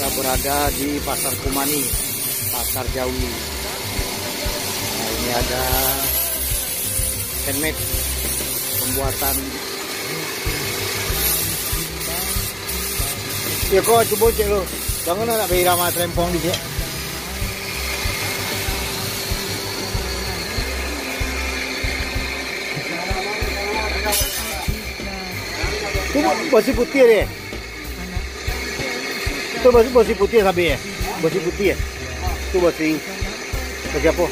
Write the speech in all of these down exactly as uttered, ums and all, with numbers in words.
Kita berada di Pasar Kumani, Pasar Jawi. Nah, ini ada handmade pembuatan. Ya, kau cubo cek lu. Jangan nak bira sama trempong di cek. Tu basi putiah deh. Tu basi, basi putiah sabi eh. Basi putiah eh. Tu basi. Basi apo?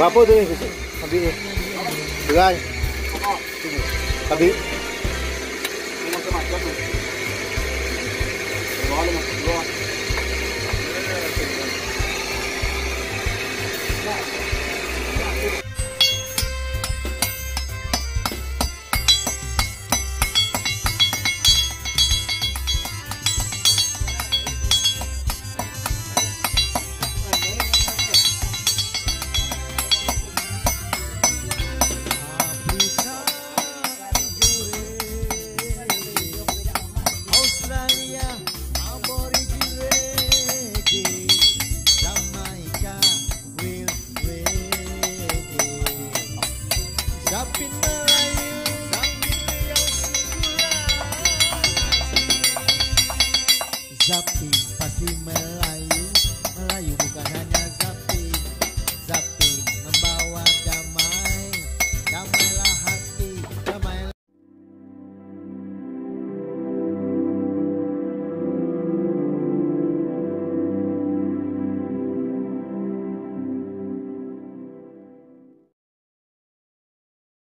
Bapo tu ni? Sabi eh. Berai. Sabi. Zapin Melayu, Zapin Riau Singkura. Zapin pasti Melayu.